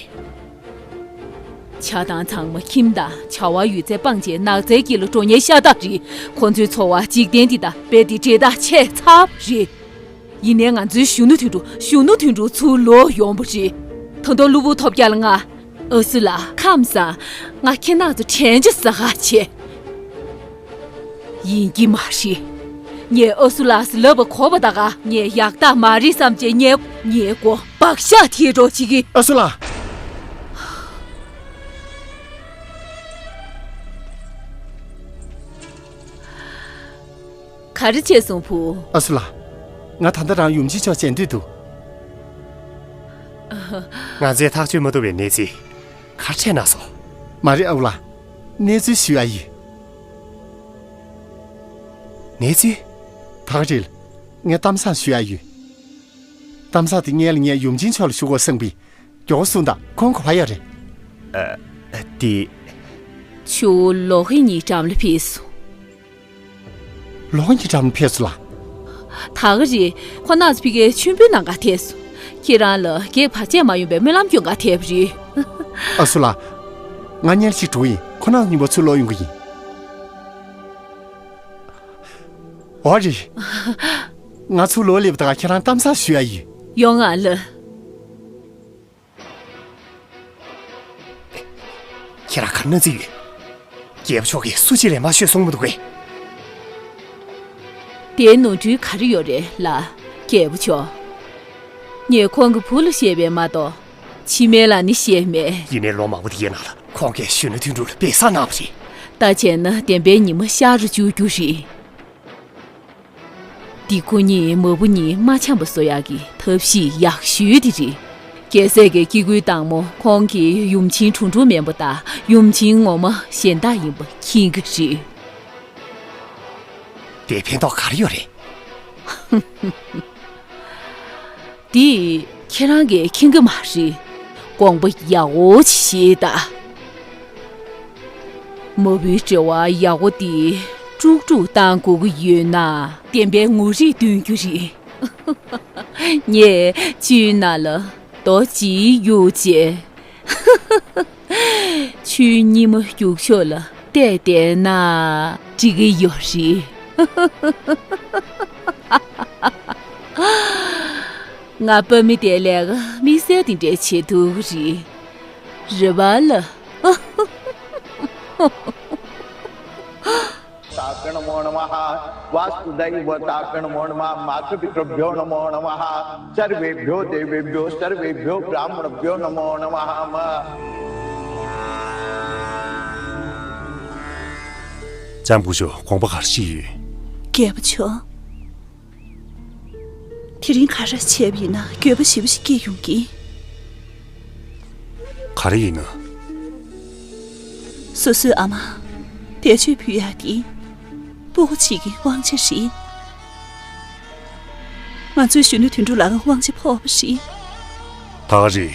ཆགས་སྡང་ཚང་མ་ཁྱིམ་དང་བྱ་བ་ཡོད་ཚད་སྤངས་བྱས་ནགས་ཚལ་དཀྱིལ་ལ་འགྲོ་ཉེན་ཤ་སྟག་རེད། ཁོ་ཚོའི་འཚོ་བ་འཇིག་རྟེན་འདི་དང་རྦད་དེ་འབྲེལ་ཐག་ཆད་ཚར་བ་རེད། ཡིན་ནའི་ང་ཚོའི་གཞོན་ནུ་དོན་གྲུབ། གཞོན་ནུ་དོན་གྲུབ་ཚུར་ལོག་ཡོང་བ་རེད། ད་དུང་གློ་བུར་ཐོལ་རྒྱག་ལ་ང་། ཨ་སུ་ལགས། ཁམས་བཟང་། ང་ཁྱེད་རང་ཚོ་དྲན་རྒྱུ་ཟ་ཁ་བྱེད། ཡིན་གྱི་མ་རེད། ངས་ཨ་སུ་ལགས་སུ་ལབ་པ་གོ་བ་ད་ག་ངས་ཡག་རྟགས་མ་རེད་བསམ་བྱས་ངས་ངའི་མགོ་བག་ཤ་དེད་འགྲོ་བྱེད་ཀྱི། ཨ་སུ་ལགས། ག་རེ་བྱས་སོང་བུ། ཨ་སུ་ལགས། ང་ད་ལྟ་རང་ཡུམ་ཆེན་མཆོག་མཇལ་འདོད་འདུག་ང་ཚོས་ཐག་གཅོད་མ་ཐུབ་པའི་གནས་ཚུལ་ག་རེ་འཕྲད་ན་སོང་། མ་རེད་ཨ་ཁུ་ལགས། གནས་ཚུལ་ཞུ་ཡ་ཡོད། གནས་ཚུལ། ད་ག་རེད། ངས་གཏམ་བཟང་ཞུ་ཡ་ཡོད། གཏམ་བཟང་དེ་སྔོན་ལ་ངས་ཡུམ་ཆེན་མཆོག་ལ་ཞུ་དགོས་བསམ་པའི་མགྱོགས་པོ་གསུངས་དང་། ཁོང་ག་པར་ཡོད་རེད། ཨ། དེ། ཇོ་བོ་ལོ་ཧི་གཉིས་འགྲམ་ལ་ཕེབས་སོང་། ལོ་ཧི་གཉིས་འགྲམ་ལ་ཕེབས་སོང་ལགས། ད་ག་རེད། ཁོ་རྣམ་ཚོ་ཕ་གིར་མཆོད་འབུལ་གནང་གར་ཐད་སོང་། ཁྱེད་རང་ལ་གེགས་བར་ཆད་མ་ཡོང་པའི་སྨོན་ལམ་སྐྱོན་གར་ཐད་པ་རེད། ཨ་སུ་ལགས། ང་ཉལ་ཞིག་འགྲོ་ཡིན། ཁོ་རྣམ་གཉིས་པོ་ཚུར་ལོག་ཡོང་གི་ཡིན། འོ་རེད། ང་ཚུར་ལོག་སླེབས་དང་ཁྱེད་རང་གཏམ་བཟང་ཞུ་ཡ་ཡིན། ཡོང་ང་ལ། ཁྱེད་རང་ག་རེ་གནང་རྩིས་ཡོད། རྒྱལ་པོ་མཆོག་གིས་སུ་གཅིག་ལས་མ་ཤོད་གསུངས་མི་འདུག་གས། དེའི་ནོར་འཁྲུལ་ག་རེ་ཡོད་རེད་ལགས། རྒྱལ་པོ་མཆོག་ངས་ཁོང་གི་བུ་ལ་བཤད་པས་མ་གཏོགས། ཕྱི་མ་ལ་ནི་བཤད་མེད། ཡིན་ནའི་ལོ་མང་པོ་དེའི་ནང་ལ་ཁོང་གིས་གཞོན་ནུ་དོན་གྲུབ་ལ་སྦས་གསང་གནང་བ་རེད། ད་བྱས་ན་བདེན་པའི་ཉི་མ་ཤར་རུ་འཇུག་རྒྱུ་རེད། འདི་ཁོ་གཉིས་མ་བུ་གཉིས་མ་འཆམ་པ་བཟོ་ཡག་གི་ཐབས་ཤེས་ཡག་ཤོས་དེ་རེད། རྒྱལ་སྲས་ཀྱི་སྐྱེ་དགུའི་བདག་མོ་ཁོང་གིས་ཡུམ་ཆེན་དྲུང་དྲུང་མིན་པ་དང་ཡུམ་ཆེན་ངོ་མ་གཞན་དག་ཡིན་པ་མཁྱེན་གྱི་རེད། དེ་ཕན་ཐོགས་ག་རེ་ཡོད་རེད། འདི་ཁྱེད་རང་གིས་མཁྱེན་གྱི་མ་རེད། དགོངས་པ་ཡག་པོ་ཅིག་བཞེས་དང་། མ་བུའི་འབྲེལ་བ་ཡག་པོ་འདི་དཀྲུག་དཀྲུག་བཏང་དགོས་ཀྱི་ཡོད་ན། བདེན་པའི་ངོ་རིས་སྟོན་རྒྱུ་རེད། ངས་བཅུའི་ནང་ལ་རྡོ་གཅིག་གཡུགས་རྗེས། ཆུའི་སྙེ་མ་རྒྱུག་ཕྱོགས་ལ་བལྟས་བསྡད་ན་འགྲིག་གི་ཡོད་རེད། ང་པ་མི་དེ་ལས་ཀ་དམིགས་བསལ་དེ་འདྲའི་བྱེད་ཐུབ་ཀྱི་རེད། རེད་པ་ལགས། तापे नमो नमः। वासुदेव तापे नमो नमः। मातृपितृभ्यो नमो नमः। सर्वेभ्यो देवेभ्यो सर्वेभ्यो ब्राह्मणभ्यो नमो नमः। ལྕམ་སྐུ་ཞབས། དགོངས་པ་ག་རེ་ཞིག་ཡོད། རྒྱལ་པོ་མཆོག་དེ་རིང་ག་རེ་བྱས་པ་ཡིན་ན་འགྱོད་པ་ཞེ་པོ་ཞིག་སྐྱེས་ཡོང་གི། ག་རེ་ཡིན་ན། སོ་སོའི་ཨ་མ་བཟླས་བརྗོད་ཕུལ་ཡག་དེ་སྤུ་གུ་གཅིག་གི་དབང་ཆ་རེད། ང་ཚོའི་གཞོན་ནུ་དོན་གྲུབ་ལའང་དབང་ཆ་ཕོག་པ་རེད། ད་ག་རེད།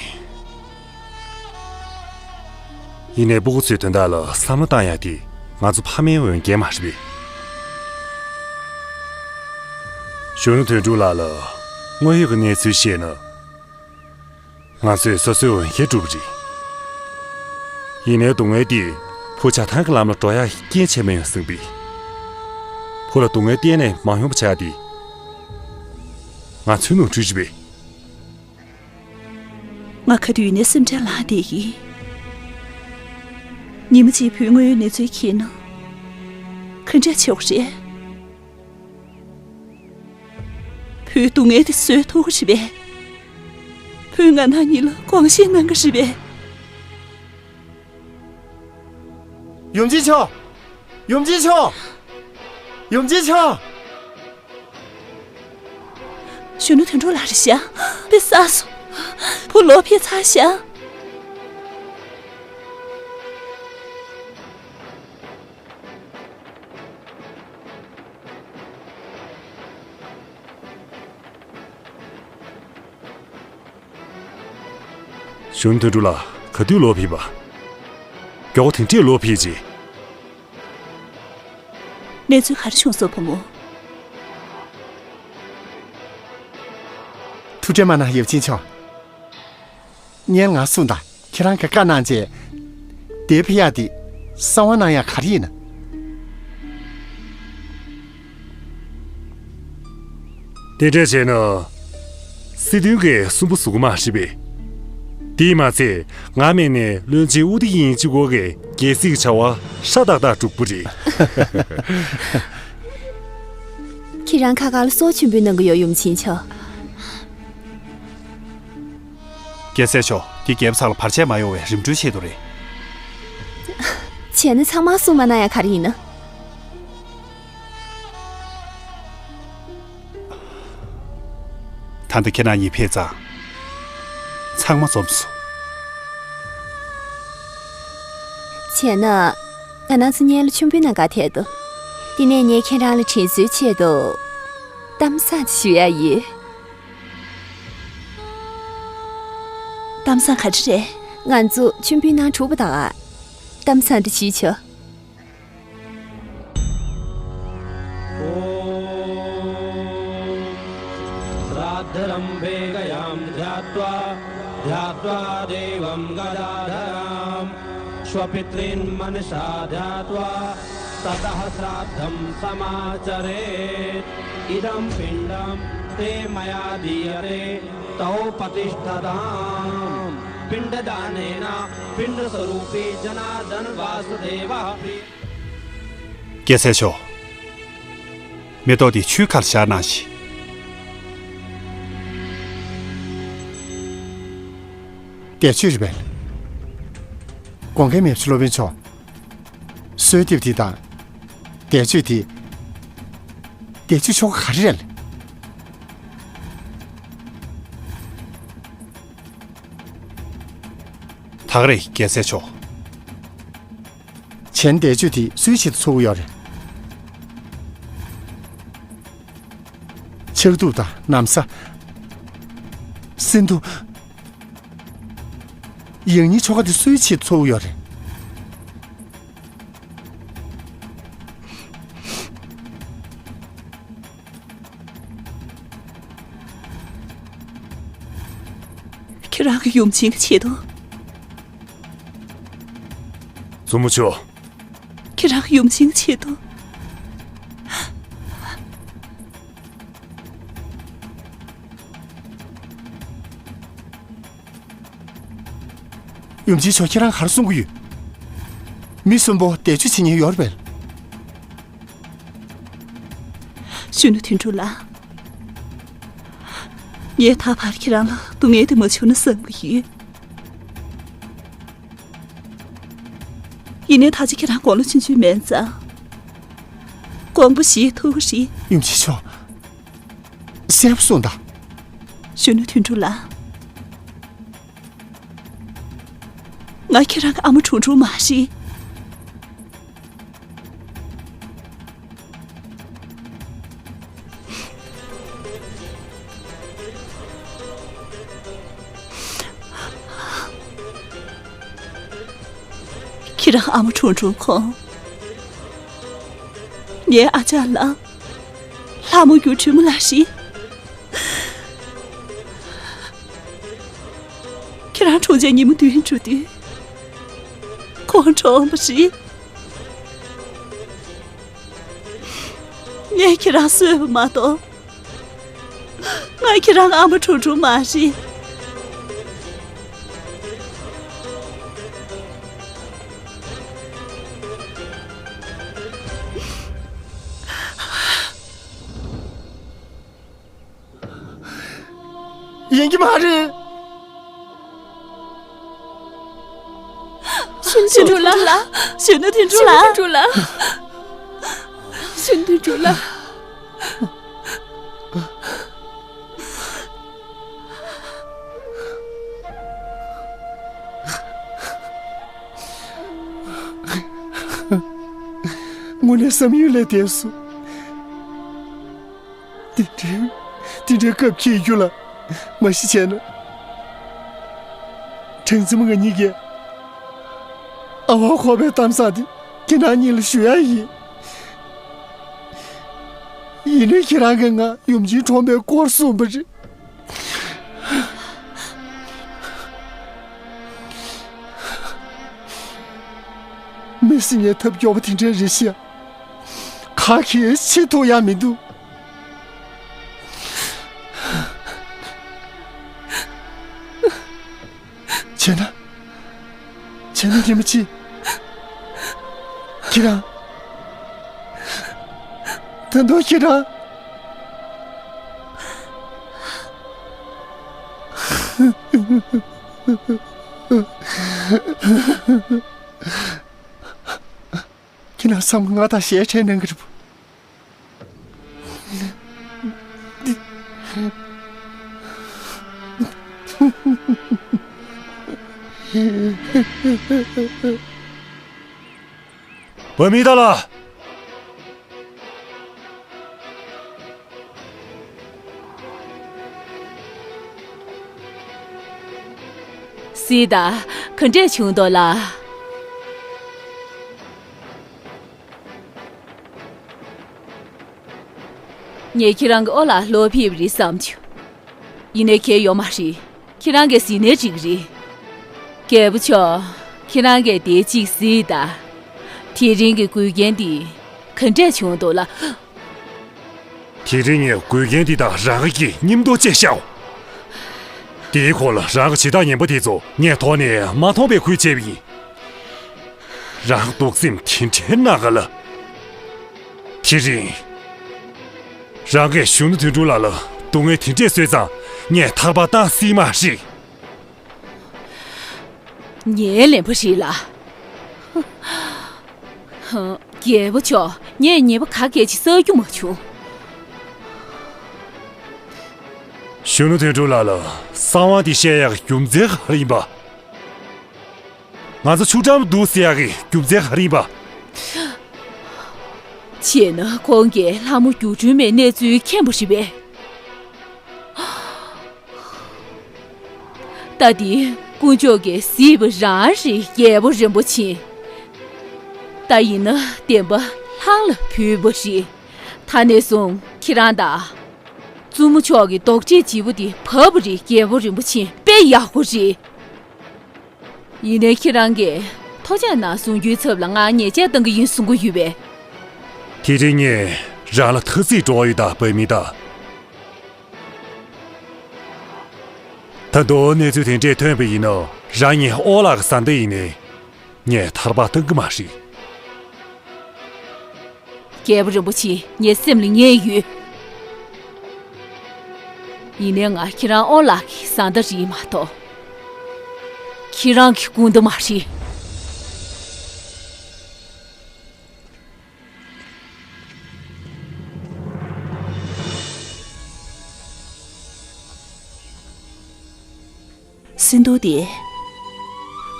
ཡིན་ནའི་སྤུ་གུ་ཚོའི་དོན་དག་ལ་བསམ་བློ་བཏང་ཡག་དེ་ང་ཚོ་ཕ་མའི་འོས་འགན་མ་རེད་པས། གཞོན་ནུ་དོན་གྲུབ་ལགས་ལ་དངོས་ཡོད་ཀྱི་གནས་ཚུལ་བཤད་ན། ང་ཚོས་སོ་སོའི་འོས་འགན་བསྒྲུབས་པ་རེད། ཡིན་ནའི་སྡུག་བསྔལ་འདི་བུ་བྱ་བཏང་གི་ལམ་ལ་འགྲོ་ཡག་རྐྱེན་བྱས་མ་ཡོང་བསམ་པས། བུ་ལ་སྡུག་བསྔལ་གཏན་ནས་མ་ཡོང་བ་བྱ་ཡག་དེ་ང་ཚོའི་ནོར་འཁྲུལ་རེད་པས། ང་ག་དུས་ནས་སེམས་ཁྲལ་ལངས་བསྡད་ཀྱི། ཉི་མ་གཅིག་བུའི་དངོས་ཡོད་གནས་ཚུལ་མཁྱེན་ན་ག་འདྲ་བྱེད་དགོས་རེད། བུའི་སྡུག་བསྔལ་དེ་བཟོད་ཐུབ་ཀྱི་རེད་པས། བུས་ང་རང་གཉིས་ལ་དགོངས་བཞེས་གནང་གི་རེད་པས། ཡུམ་ཆེན་མཆོག་ཡུམ་ཆེན་མཆོག་ཡུམ་ཆེན་མཆོག་གཞོན་ནུ་དོན་གྲུབ་ལགས་རེད་ཤག་དཔེ་བསགས་སོང་། བུ་ལོག་ཕེབས་ཚར་ཤག་གཞོན་ནུ་དོན་གྲུབ་ལགས་ག་དུས་ལོག་ཕེབས་པ། མགྱོགས་པོ་དེ་འདྲས་ལོག་ཕེབས་རྗེས། གནས་ཚུལ་ག་རེ་བྱུང་སོང་བུ་མོ། ཐུགས་ཁྲལ་མ་གནང་ཡབ་ཆེན་མཆོག་སྔོན་ང་གསུངས་དང་། ཁྱེད་རང་གིས་བཀའ་གནང་རྗེས། དེ་ཕི་ཡ་དེ་གསང་བ་གནང་ཡག་ག་རེ་ཡིན་ན། དེ་འདྲ་བྱས་ན། སྲིད་དོན་གྱི་སུན་པོ་བཟོ་གི་མ་རེད་པས། དེས་མ་ཚད་ང་མིན་ནས་བློན་ཆེན་ཨུ་ཏི་ཡིན་གཅིག་པོ་གི་རྒྱལ་སྲིད་ཀྱི་བྱ་བ་ཧྲ་ཏག་ཏག་འགྲུབ་པ་རེད། ཁྱེད་རང་ཁ་ཁ་ལ་སྲོག་ཆེན་པོའི་གནང་གི་ཡོད་ཡུམ་ཆེན་མཆོག་རྒྱལ་སྲས་མཆོག་དེ་རྒྱལ་པོ་ཚང་ལ་བར་ཆད་མ་ཡོང་བའི་རིམ་གྲོའི་ཆེད་དུ་རེད། བྱས་ན་ཚང་མ་གསུང་མ་གནང་ཡག་ག་རེ་ཡིན་ན། ད་ལྟ་ཁྱེད་རང་གཉིས་ཕེབས་ཙང་། ཚང་མ་འཛོམས་སོང་། བྱས་ན། ང་རང་ཚོ་མཉམ་དུ་མཆོད་འབུལ་གནང་གར་ཐད་དོ། དེ་ནས་ངས་ཁྱེད་རང་ལ་དྲིན་གཟོའི་ཆེད་དུ་གཏམ་བཟང་ཞུ་ཡ་ཡོད། གཏམ་བཟང་ག་རེ་རེད། ང་ཚོ་མཆོད་འབུལ་གནང་གྲུབ་པ་དང་། གཏམ་བཟང་འདི་ཞུས་ཆོག། ॐ श्राद्धरम्भे गयां ध्यात्वा ध्यात्वा देवं गजाधरम्। स्वपितॄन् मनसा ध्यात्वा ततः श्राद्धं समाचरेत्। इदं पिण्डं ते मया दीयते तौ प्रतिष्ठताम्। पिण्डदानेन पिण्डस्वरूपी जनार्दन वासुदेवः प्रिय རྒྱལ་སྲས་མཆོག། མེ་ཏོག་འདི་ཆུའི་ཁར་བཞག་གནང་ཞིག། འདས་མཆོད་རེད་པས། དགོངས་འགལ་མེད་པ་སློབ་དཔོན་མཆོག། གསོལ་འདེབས་འདི་དང་། འདས་མཆོད་འདི། འདས་མཆོད་ཆོ་ག་ག་རེ་རེད། ད་ག་རེད་རྒྱལ་སྲས་མཆོག། བྱོན་འདས་མཆོད་དེ་སུའི་ཆེད་དུ་འཚོགས་ཀྱི་ཡོད་རེད། ཕྱག་གདུབ་དང་ན་བཟའ། སེན་གདུབ། ཡང་སྙིང་ཆོ་ག་དེ་སུའི་ཆེད་དུ་འཚོགས་ཀྱི་ཡོད་རེད། ཁྱེད་རང་གི་ཡུམ་ཆེན་གྱི་ཆེད་དུ། བཙུན་མོ་མཆོག། ཁྱེད་རང་གི་ཡུམ་ཆེན་གྱི་ཆེད་དུ། ཡུམ་ཆེན་མཆོག། ཁྱེད་རང་ག་རེ་གསུང་གི་ཡོད། མི་གསོན་པོ་འདས་མཆོད་བྱེད་མཁན་ཡོད་རེད་པས། གཞོན་ནུ་དོན་གྲུབ་ལགས། ངས་ད་བར་ཁྱེད་རང་ལ་སྡུག་བསྔལ་དེ་མ་བྱུང་ན་བསམ་གྱི་ཡོད། ཡིན་ནའི་ད་ཆ་ཁྱེད་རང་དགུང་ལོ་ཆུང་ཆུང་མིན་ཙང་། དགོངས་པ་བཞེས་ཐུབ་ཀྱི་རེད། ཡུམ་ཆེན་མཆོག། གསལ་པོ་གསུངས་དང་། གཞོན་ནུ་དོན་གྲུབ་ལགས། ང་ཁྱེད་རང་གི་ཨ་མ་དྲུང་དྲུང་མ་རེད། ཁྱེད་རང་ཨ་མ་དྲུང་དྲུང་ཁོང་། ངའི་ཨ་ཅག་ལ་ལྷ་མོ་གྱུར་དྲུང་མ་ལ་རེད། ཁྱེད་རང་གྲོངས་བྱས་ཉིན་མོ་བདུན་འགྲོ་དུས། ཁོང་གྲོངས་པ་རེད། ངས་ཁྱེད་རང་གསོས་པ་མ་གཏོགས། ང་ཁྱེད་རང་ཨ་མ་དྲུང་དྲུང་མ་རེད། ཡིན་གྱི་མ་རེད། གཞོན་ནུ་དོན་གྲུབ་ལགས། གཞོན་ནུ་དོན་གྲུབ་ལགས། གཞོན་ནུ་དོན་གྲུབ་ལགས། གཞོན་ནུ་དོན་གྲུབ་ལགས། དངོས་གནས་བསམ་ཡུལ་ལས་འདས་སོང་། དེ་འདྲའི་དེ་འདྲའི་སྐབས་ཀྱི་རྒྱུ་ལ་མ་གཞི་བྱས་ན། སྦྲང་རྩི་མ་ང་གཉིས་ཀས་ཨ་ཝ་ཁོ་པའི་གཏམ་བཟང་དེ་ཁྱེད་རང་གཉིས་ལ་ཞུ་ཡ་ཡིན། ཡིན་ནའི་ཁྱེད་རང་གིས་ང་ཡུམ་ཆེན་གྲོངས་པའི་སྐོར་གསུངས་པ་རེད། མི་སེམས་ནས་ཐབས་སྐྱོ་པོ་དེ་འདྲ་རེད་ཤག་ག་གིས་བྱེད་ཐུབ་ཡ་མི་འདུག་བྱས་ན། བྱས་ན་ཉི་མ་གཅིག་ཁྱེད་རང་། ད་དུང་ཁྱེད་རང་། ཁྱེད་རང་བསམ་ང་དང་ཞལ་བྲལ་གནང་གི་རེད་པ། བ་མི་ད་ལ། སི་ད། ག་འདྲས་བྱུང་འདུག་ལགས། ངས་ཁྱེད་རང་གི་ཨོ་ལགས་ལོག་ཕེབས་རེད་བསམ་བྱུང་། ཡིན་ནའི་གལ་ཡོད་མ་རེད། ཁྱེད་རང་གིས་གཟིགས་ནའི་འགྲིག་གི་རེད། རྒྱལ་པོ་མཆོག་ཁྱེད་རང་གིས་དེ་གཅིག་གཟིགས་དང་། དེ་རིང་གི་འགུལ་རྐྱེན་འདི་ག་འདྲས་བྱུང་འདུག་ལགས། དེ་རིང་ངས་འགུལ་རྐྱེན་འདི་དང་རང་གི་མཉམ་དུ་བཅས་ཤོག་དེའི་འཁོར་ལ་རང་གི་བྱེད་སྟངས་ངན་པ་དེ་ཚོ་ངས་ཐོག་ནས་མ་མཐོང་བའི་ཁུལ་བྱས་པ་ཡིན། རང་གདུག་སེམས་དེ་འདྲའི་ན་ག་ལ། དེ་རིང་། རང་གིས་གཞོན་ནུ་དོན་གྲུབ་ལགས་ལ་སྡུག་བསྔལ་དེ་འདྲས་བཟོས་ཙང་ངས་ཐར་པ་བཏང་སྲིད་མ་རེད། ངའི་ལན་པོ་རེད་ལགས། རྒྱལ་པོ་མཆོག་ངས་ཉེས་པ་ག་གལ་ཆེ་བསགས་རྒྱུ་མ་བྱུང་། གཞོན་ནུ་དོན་གྲུབ་ལགས་ལ་གསང་བ་འདི་བཤད་ཡག་གི་རྒྱུ་མཚན་ག་རེ་ཡིན་པ། ང་ཚོ་ཆུ་འགྲམ་དུ་འདུག་ཟེར་ཡག་གི་རྒྱུ་མཚན་ག་རེ་ཡིན་པ། བྱས་ན་ཁོང་གིས་ལྷ་མོ་སྒྱུ་འཕྲུལ་མའི་གནས་ཚུལ་མཁྱེན་པ་རེད་པས། ད་འདི་དཀོན་མཆོག་གིས་གཟིགས་པ་རང་རེད། རྒྱལ་པོ་རིན་པོ་ཆེ། ད་ཡིན་ན་བདེན་པ་ལྷང་ལ་བུད་པ་རེད། ད་ནས་བཟུང་ཁྱེད་རང་དང་བཙུན་མོ་མཆོག་གི་རྡོག་ཁྲེས་བྱིས་པོ་འདི་བབས་པ་རེད། རྒྱལ་པོ་རིན་པོ་ཆེ་དཔེ་ཡག་པོ་རེད། ཡིན་ནའི་ཁྱེད་རང་གིས་ཐོ་ཅག་ནང་བཟུང་རྒྱུའི་ཚབ་ལ་ང་ཉེས་ཆད་གཏང་གི་ཡིན་གསུང་གི་ཡོད་པས། དེ་རིང་ངས་རང་ལ་ཐ་ཚིག་འགྲོ་བ་ཡོད་ད་བ་མི་ད། ད་དུང་གནས་ཚུལ་དེ་འདྲས་ཐོན་པ་ཡིན་ན་རང་ཉིད་ཨོ་ལགས་ཀྱི་བཟའ་ཟླ་ཡིན་ནའི་ངས་ཐར་པ་གཏང་གི་མ་རེད། རྒྱལ་པོ་རིན་པོ་ཆེ་ངའི་སེམས་ལ་ངེས་ཡོད། ཡིན་ནའི་ང་ཁྱེད་རང་ཨོ་ལགས་ཀྱི་བཟའ་ཟླ་རེད་མ་གཏོགས་ཁྱེད་རང་གི་སྐུ་ཟླ་མ་རེད། སིན་དུ་དེ།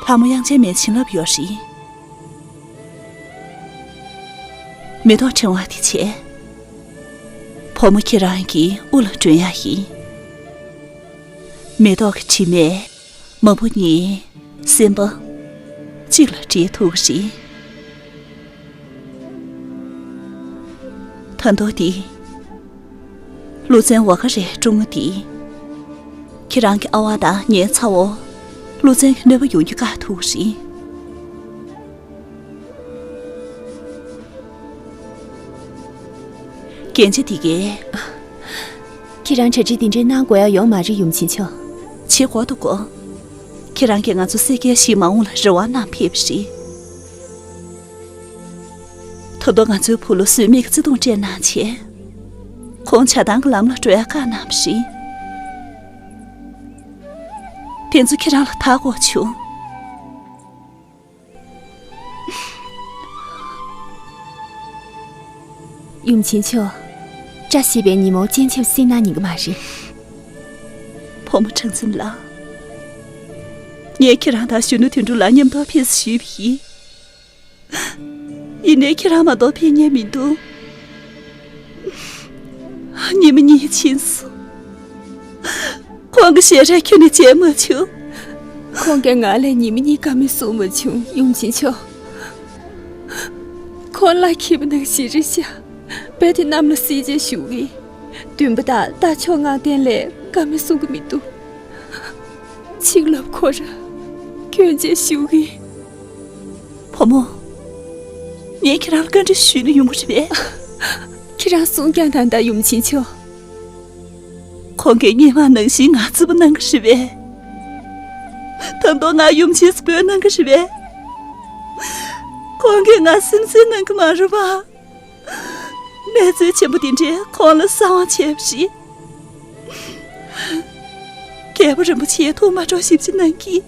ལྷ་མོ་དབྱངས་ཅན་མའི་བྱིན་རླབས་ཡོད་རེད། མེ་ཏོག་ཕྲེང་བ་དེ་བྱས། བུ་མོ་ཁྱེད་རང་གི་དབུ་ལ་སྒྲོན་ཡག་ཡིན། མེ་ཏོག་གི་དྲི་མས་མ་བུ་གཉིས་སེམས་པ་གཅིག་ལ་འདྲེས་ཐུབ་ཀྱི་རེད། ད་དུང་དེ། ཀླུ་བཙན་འོ་ཀ་རའི་སྲུང་མ་དེ། ཁྱེད་རང་གི་ཨ་ཝ་དང་ངའི་ཚ་བོ། ཀླུ་བཙན་གྱི་གནོད་པ་ཡོང་རྒྱུ་བཀག་ཐུབ་ཀྱི་རེད། རྒྱན་ཆ་འདི་གས། ཁྱེད་རང་གྲ་སྒྲིག་འདི་འདྲའི་གནང་དགོས་ཡག་ཡོད་མ་རེད་ཡུམ་ཆེན་མཆོག་བྱེད་དགོས་འདུག་གོ། ཁྱེད་རང་གིས་ང་ཚོ་སེར་སྐྱ་ཞིག་མ་འོངས་ལ་རེ་བ་གནང་ཕེབས་པ་རེད། ད་དུང་ང་ཚོའི་བུ་ལ་ཟོལ་མེད་ཀྱི་བརྩེ་དུང་སྤྲད་གནང་བྱས། ཁོང་བྱ་བཏང་གི་ལམ་ལ་འགྲོ་ཡག་བཀག་གནང་བ་རེད། དེ་ཚོ་ཁྱེད་རང་ལ་ད་གོ་བྱུང་། ཡུམ་ཆེན་མཆོག་བཀྲ་ཤིས་པའི་ཉིན་མོ་སྤྱན་ཆབ་བསིལ་གནང་ཉན་གི་མ་རེད། བུ་མོ་གྲངས་འཛོམས་ལགས། ངས་ཁྱེད་རང་དང་གཞོན་ནུ་དོན་གྲུབ་ལགས་མཉམ་དུ་ཕེབས་ཞུས་པ་ཡིན། ཡིན་ནའི་ཁྱེད་རང་མ་གཏོགས་ཕེབས་མཁན་མི་འདུག་ཉི་མ་གཉིས་ཕྱིན་སོང་། ཁོང་གི་ཞལ་རས་ཁྱོན་ནས་མཇལ་མ་བྱུང་། ཁོང་གིས་ང་ལ་ཉི་མ་གཉིས་བཀའ་མོལ་གསུང་མ་བྱུང་ཡུམ་ཆེན་མཆོག་ཁོང་ལ་ཁྱིམ་ནང་ཞིག་རེ་བཞག་དཔེ་དེ་གནམ་ལ་བསིལ་རྗེས་བཞུགས་ཡིན། འདུན་པ་དང་རྟ་མཆོག་ངང་བསྟན་ལས་བཀའ་མོལ་གསུང་གི་མི་འདུག་ཆིག་ལབ་ཁོ་ར་སྐྱོན་ཅན་ཞུ་གི། བུ་མོ། ངས་ཁྱེད་རང་ལ་བཀའ་འདྲི་ཞུས་ན་ཡོང་གི་རེད་པས། ཁྱེད་རང་གསུང་རྐྱང་དང་ད་ཡུམ་ཆེན་མཆོག་ཁོང་གིས་སྔོན་མ་ནང་བཞིན་ང་བརྩི་བ་གནང་གི་རེད་པས། ད་དུང་ང་ཡུམ་ཆེན་བཟོ་འབོད་གནང་གི་རེད་པས། ཁོང་གིས་ང་སེམས་ཅན་གནང་གི་མ་རེད་པ། གནས་ཚུལ་ཆེན་པོ་དེ་འདྲས་ཁོང་ལ་གསང་བ་བྱས་པ་རེད། རྒྱལ་པོ་རིན་པོ་ཆེ་ཐུགས་མ་སྤྲོ་ཞིབ་ཅིག་གནང་གིས།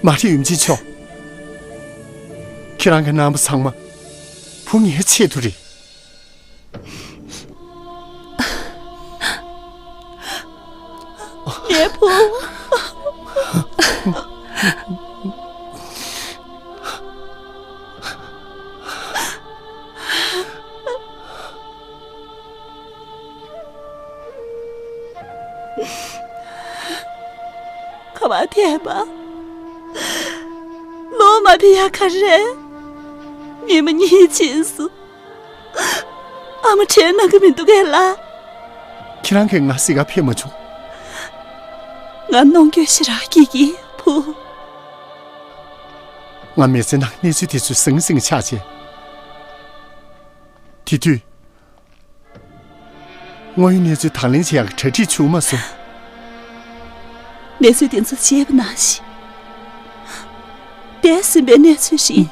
མ་རེད་ཡུམ་ཆེན་མཆོག་ཁྱེད་རང་གི་གནང་བ་ཚང་མ་བུ་ངའི་ཆེད་དུ་རེད། ངའི་བུ། བ་ཐེབས་པ། ལོ་མ་ཕི་ཡ་ཁ་རེ། ཉི་མ་གཉིས་ཕྱིན་སོང་། ཨ་མ་དྲན་གནང་གི་མི་འདུག་གས་ལ། ཁྱེད་རང་གིས་ང་གཟིགས་ག་ཕེབས་མ་བྱུང་། ང་གནོང་འགྱོད་ཞེ་དྲག་སྐྱེས་ཀྱི་བུ། ང་མི་ཚེ་ནང་གནས་ཚུལ་དེ་ཚོ་ཟང་ཟིང་ཆགས་བྱས། དེ་དུས། དངོས་ཡོད་གནས་ཚུལ་དང་ལེན་བྱེད་ཡག་གྲ་སྒྲིག་བྱུང་མ་སོང་། གནས་ཚུལ་དེ་ཚོ་བྱས་པ་ནང་བཞིན། འདས་ཟིན་པའི་གནས་ཚུལ་རེད།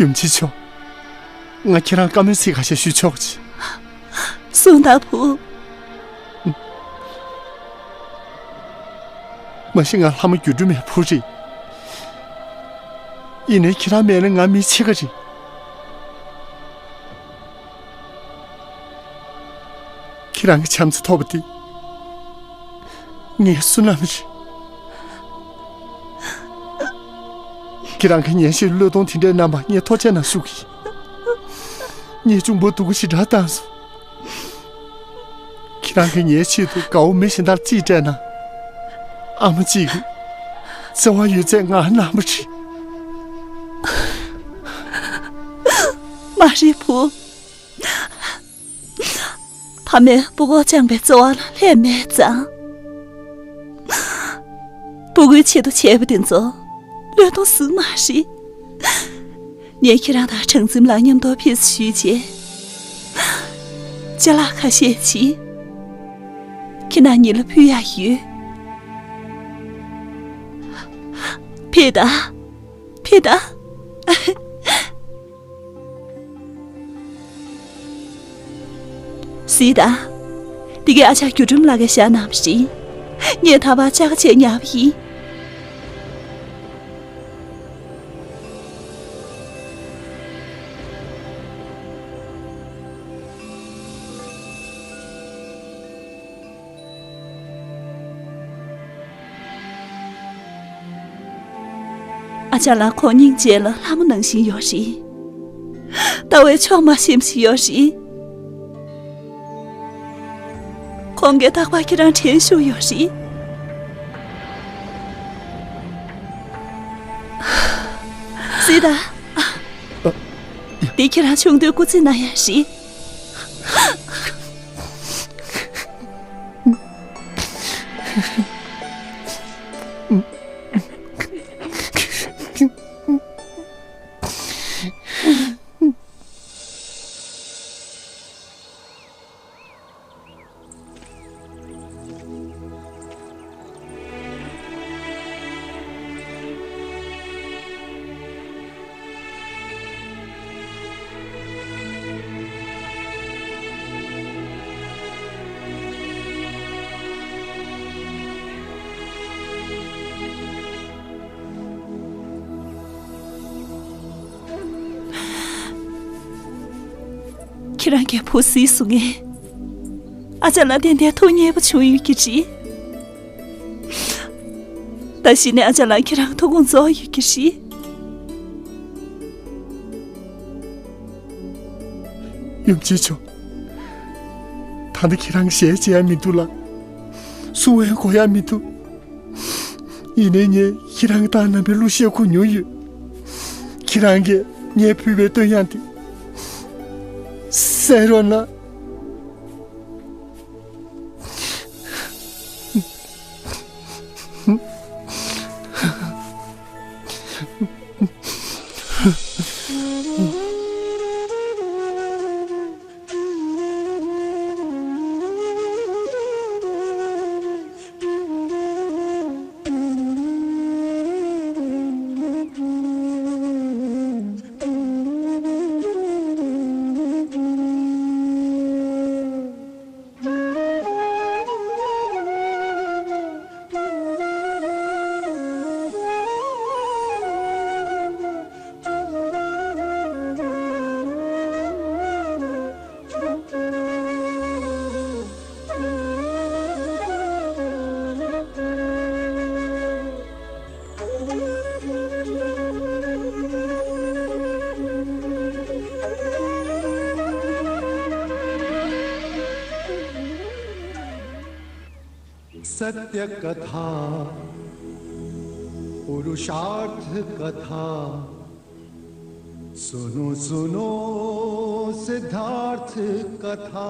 ཡུམ་ཆེ་མཆོག་ང་ཁྱེད་རང་བཀའ་མོལ་ཚིག་ཁ་ཤས་ཞུ་ཆོག་ཅིག་གསུངས་དང་བུ། མ་གཞི་ང་ལྷ་མོ་སྒྱུ་འཕྲུལ་མའི་བུ་རེད། ཡིན་ནའི་ཁྱེད་རང་མེད་ན་ང་མི་ཕྱེད་ཀ་རེད། ཁྱེད་རང་གི་བྱམས་བརྩེ་ཐོབ་པ་དེ་ངའི་བསོད་ནམས་རེད། ཁྱེད་རང་གིས་ངའི་ཆེད་བློས་གཏོང་དེ་འདྲའི་གནང་བར་ངས་ཐུགས་རྗེ་ཆེ་གནང་ཞུ་གི་ཡིན། ངའི་གཅུང་པོ་སྡུག་པོ་ཞེ་དྲག་བཏང་སོང་། ཁྱེད་རང་གིས་ངའི་ཆེད་དུ་དགའ་བོ་མི་གཞན་དག་ཅིག་སྤྲད་ན། ཨ་མ་གཅིག་གིས་བརྩེ་བ་ཡོད་ཚད་ང་གནང་བ་རེད། མ་རེད་བུ། ཕ་མས་བུ་གུར་བཅངས་པའི་བརྩེ་བ་ལ་ལྷད་མེད་ཙང་། བུ་གུའི་ཆེད་དུ་བྱས་པ་དེ་ཚོ་བློས་གཏོང་ཟིག་མ་རེད། ངས་ཁྱེད་རང་དང་གྲངས་འཛིན་ལ་མཉམ་དུ་ཕེབས་བཅུག་བྱས། ཅ་ལག་ཁ་ཤས་ཅིག་ཁྱེད་རྣམ་གཉིས་ལ་ཕུལ་ཡག་ཡོད། ཕེབས་དང་། ཕེབས་དང་། གཟིགས་དང་། འདི་གའི་ཨ་ཅག་སྒྱུ་འཕྲུལ་ལགས་ཀྱིས་བཞག་གནང་བ་རེད། ངས་ད་བར་ཅ་ཆས་ཉར་བ་ཡིན། ཨ་ཅག་ལགས་ཁོང་སྙིང་རྗེ་ལ་ལྷ་མོ་ནང་བཞིན་ཡོད་རེད། ལྟ་བས་ཆོག་མ་ཤེས་ཤིག་ཡོད་རེད། ཁོང་གིས་རྟག་པར་ཁྱེད་རང་དྲན་བཞིན་ཡོད་རེད། གཟིགས་དང་། འདི་ཁྱེད་རང་ཆུང་དུས་སྐུ་རྩེད་གནང་ཡག་རེད། ཁྱེད་རང་གི་བུ་གཟིགས་སོང་ངས། ཨ་ཅག་ལགས་ཏན་ཏན་ཐུགས་མཉེས་པོ་བྱུང་ཡོད་ཀྱི་རེད། ད་གཞི་ནས་ཨ་ཅག་ལགས་ཁྱེད་རང་ཐུགས་དགོངས་རྫོགས་ཡོད་ཀྱི་རེད། ཡུམ་ཆེ་མཆོག་ད་ལྟ་ཁྱེད་རང་གཞས་བྱེད་ཡ་མི་འདུག་ལ། གསུང་བའི་གོ་ཡ་མི་འདུག་ཡིན་ནའི་ངས་ཁྱེད་རང་གི་རྟགས་རྣམ་པའི་གླུ་གཞས་གོ་མྱོང་ཡོད། ཁྱེད་རང་གིས་ངས་ཕུལ་བའི་བསྟོད་དབྱངས་དེ་གསན་རོགས་གནང་། सत्य कथा पुरुषार्थ कथा। सुनो सुनो सिद्धार्थ कथा।